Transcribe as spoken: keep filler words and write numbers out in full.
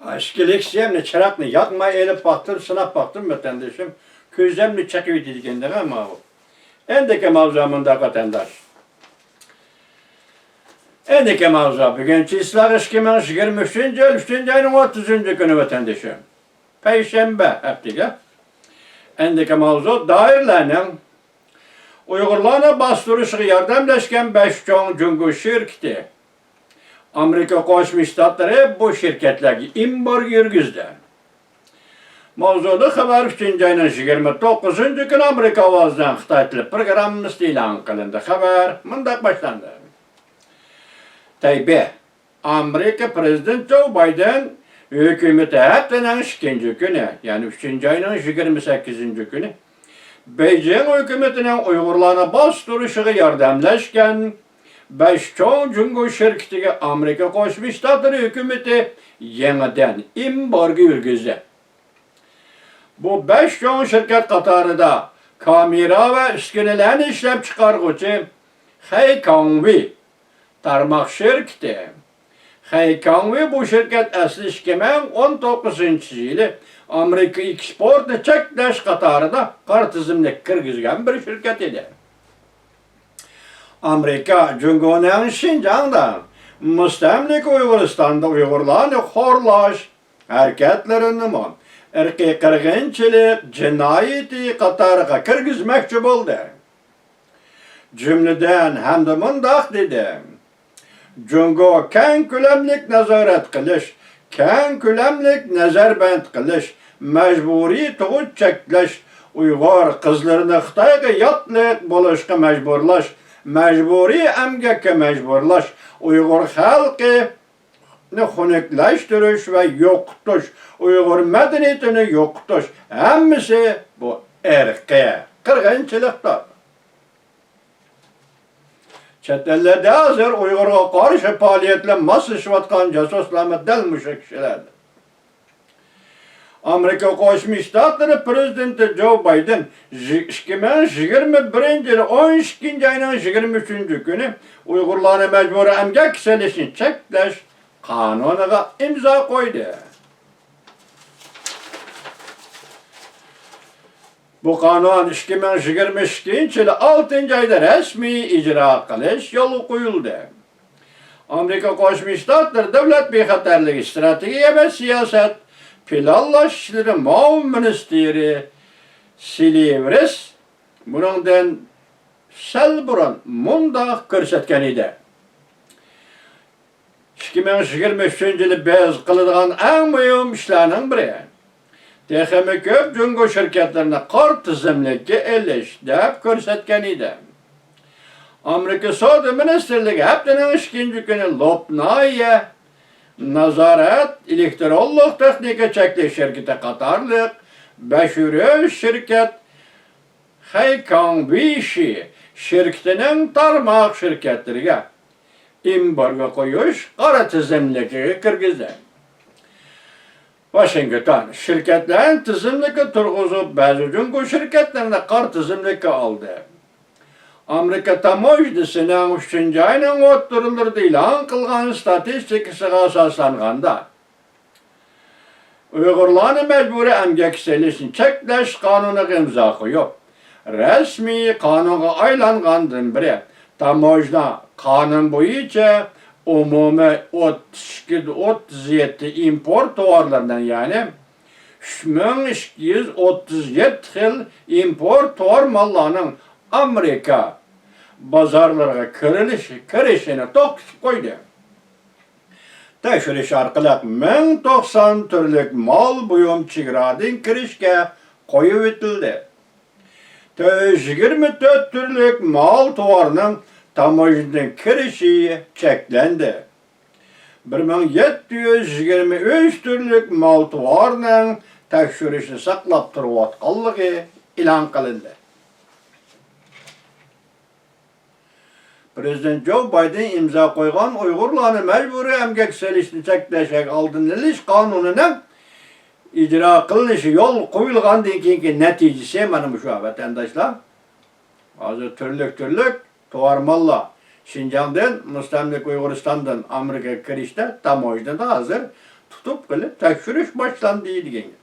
ئىككى لېكسىيەمنى، چىراغنى ياقماي ئېلىپ باقتىم، سىناپ باقتىم، ۋەتەندىشىم. كۆزۈمنى چېقىۋېتىدىكەن دەڭە ماۋۇ. ئەندىكى ماۋزۇ مۇنداق، ۋەتەنداش. ئەندىكى ماۋزۇ، بۈگۈن چىسلاغ ئىككى مىڭ يىگىرمە ئۈچىنچى يىل، ئۈچىنچى ئاينىڭ ئوتتۇزىنچى كۈنى، ۋەتەندىشىم. پەيشەنبە ھەپتىگە. ئەندىكى ماۋزۇ، دائىرىلەرنىڭ ئۇيغۇرلارنى باستۇرۇشىغا ياردەملەشكەن بەش چوڭ جۇڭگو شىركىتى. ئامېرىكا قوشما شتاتلىرى بۇ شىركەتلەرگە ئېمبارگو يۈرگۈزدى. ماۋزۇدا خەۋەر ئۈچىنچى ئاينىڭ يىگىرمە توققۇزىنچى كۈنى ئامېرىكا ئاۋازىنىڭ خىتاي تىلى پروگراممىسىدا ئېلان قىلىندى. خەۋەر مۇنداق باشلاندى. تەيبېي، ئامېرىكا پىرېزىدېنتى جو بايدېن ھۆكۈمىتى ھەپتىنىڭ ئىككىنچى كۈنى، يەنى ئۈچىنچى ئاينىڭ يىگىرمە سەككىزىنچى كۈنى بېيجىڭ ھۆكۈمىتىنىڭ ئۇيغۇرلارنى باستۇرۇشىغا ياردەملەشكەن بەش چوڭ جۇڭگو شىركىتىگە ئامېرىكا قوشما شتاتلىرى ھۆكۈمىتى يېڭىدىن ئېمبارگو يۈرگۈزدى. بۇ بەش چوڭ شىركەت قاتارىدا كامېرا ۋە ئۈسكۈنىلەرنى ئىشلەپچىقارغۇچى خەي كاڭۋېي تارماق شىركىتى. خەي كاڭۋېي بۇ شىركەت ئەسلى ئىككى مىڭ ئون توققۇزىنچى يىلى ئامېرىكا ئېكسپورتنى چەكلەش قاتارىدا قارا تىزىملىككە كىرگۈزگەن بىر شىركەت ئىدى. ئامېرىكا جۇڭگونىڭ شىنجاڭدا، مۇستەملىكە ئۇيغۇرىستاندا ئۇيغۇرلارنى خورلاش ھەرىكەتلىرىنىمۇ ئىرقىي قىرغىنچىلىق جىنايىتى قاتارىغا كىرگۈزمەكچى بولدى. جۈملىدىن ھەمدە مۇنداق دېدى: جۇڭگو كەڭ كۆلەملىك نازارەت قىلىش، كەڭ كۆلەملىك نەزەربەند قىلىش، مەجبۇرىي تۇغۇت چەكلەش، ئۇيغۇر قىزلىرىنى خىتايغا ياتلىق بولۇشقا مەجبۇرلاش، مەجبۇرىي ئەمگەككە مەجبۇرلاش، ئۇيغۇر خەلقىنى خۇنۈكلەشتۈرۈش ۋە يوقىتىش، ئۇيغۇر مەدەنىيىتىنى يوقىتىش، ھەممىسى بۇ ئىرقىي قىرغىنچىلىقتۇر. چەت ئەللەردە ھازىر ئۇيغۇرغا قارشى پائالىيەتلەر ماسلىشىۋاتقان جاسۇسلارمۇ دەل مۇشۇ كىشىلەردۇر. ئامېرىكا قوشما شتاتلىرى پىرېزىدېنتى جو بايدېن ئىككى مىڭ يىگىرمە بىرىنچى يىل ئون ئىككىنچى ئاينىڭ يىگىرمە ئۈچىنچى كۈنى ئۇيغۇرلارنى مەجبۇرىي ئەمگەككە سېلىشنى چەكلەش قانۇنىغا ئىمزا قويدى. بۇ قانۇن ئىككى مىڭ يىگىرمە ئىككىنچى يىلى ئالتىنچى ئايدا رەسمىي ئىجرا قىلىش يولغا قويۇلدى. ئامېرىكا قوشما شتاتلىرى دۆلەت بىخەتەرلىكى، ئىستراتېگىيە ۋە سىياسەت پىلانلاش ئىشلىرى مۇئاۋىن مىنىستىرى سىلۋېرس بۇنىڭدىن سەل بۇرۇن مۇنداق كۆرسەتكەن ئىدى. ئىككى مىڭ يىگىرمە ئۈچىنچى يىلى بىز قىلىدىغان ئەڭ مۇھىم ئىشلارنىڭ بىرى، تېخىمۇ كۆپ جۇڭگو شىركەتلىرىنى قارا تىزىملىككە ئېلىش، دەپ كۆرسەتكەن ئىدى. ئامېرىكا سودا مىنىستىرلىكى ھەپتىنىڭ ئىككىنچى كۈنى لوپ ناھىيە نازارەت ئېلېكترونلۇق تېخنىكا چەكلىك شىركىتى قاتارلىق بەش يۈرۈش شىركەت خەي كاڭۋېيشى شىركىتىنىڭ تارماق شىركەتلىرىگە ئېمبارگو قويۇش قارا تىزىملىكىگە كىرگۈزدى. ۋاشىنگتون شىركەتلەرنى تىزىملىككە تۇرغۇزۇپ، بەزى جۇڭگو شىركەتلىرىنى قارا تىزىملىككە ئالدى. ئامېرىكا تاموژنىسىنىڭ ئۈچىنچى ئاينىڭ ئوتتۇرىلىرىدا ئېلان قىلغان ستاتىستىكىسىغا ئاساسلانغاندا، ئۇيغۇرلارنى مەجبۇرىي ئەمگەككە سېلىشنى چەكلەش قانۇنىغا ئىمزا قويۇپ، رەسمىي قانۇنغا ئايلانغاندىن بېرى، تاموژنا قانۇن بويىچە ئومۇمىي ئوتتۇز ئىككى، ئوتتۇز يەتتە ئىمپورت تاۋارلىرىنىڭ، يەنى ئۈچ مىڭ ئىككى يۈز ئوتتۇز يەتتە خىل ئىمپورت تاۋار ماللارنىڭ ئامېرىكا بازارلىرىغا كىرىلىشى، كىرىشىنى توختىتىپ قويدى. تەكشۈرۈش ئارقىلىق مىڭ توقسان تۈرلۈك مال بۇيۇم چېگرادىن كىرىشكە قويۇۋېتىلدى. تۆت يۈز يىگىرمە تۆت تۈرلۈك مال تاۋارنىڭ تاموژنىدىن كىرىشى چەكلەندى. بىر مىڭ يەتتە يۈز يىگىرمە ئۈچ تۈرلۈك مال تاۋارنىڭ تەكشۈرۈشنى ساقلاپ تۇرۇۋاتقانلىقى ئېلان قىلىندى. پىرېزىدېنت جو بايدېن ئىمزا قويغان ئۇيغۇرلارنى مەجبۇرىي ئەمگەككە سېلىشنى چەكلەشنىڭ ئالدىنى ئېلىش قانۇنىنىڭ ئىجرا قىلىنىشى يولغا قويۇلغاندىن كېيىنكى نەتىجىسى مانا مۇشۇ، ۋەتەنداشلار. ھازىر تۈرلۈك-تۈرلۈك تاۋار ماللار شىنجاڭدىن، مۇستەملىكە ئۇيغۇرىستاندىن ئامېرىكىغا كىرىشتە تاموژنىدا ھازىر تۇتۇپ قېلىپ تەكشۈرۈش باشلاندى دېگەن گەپ.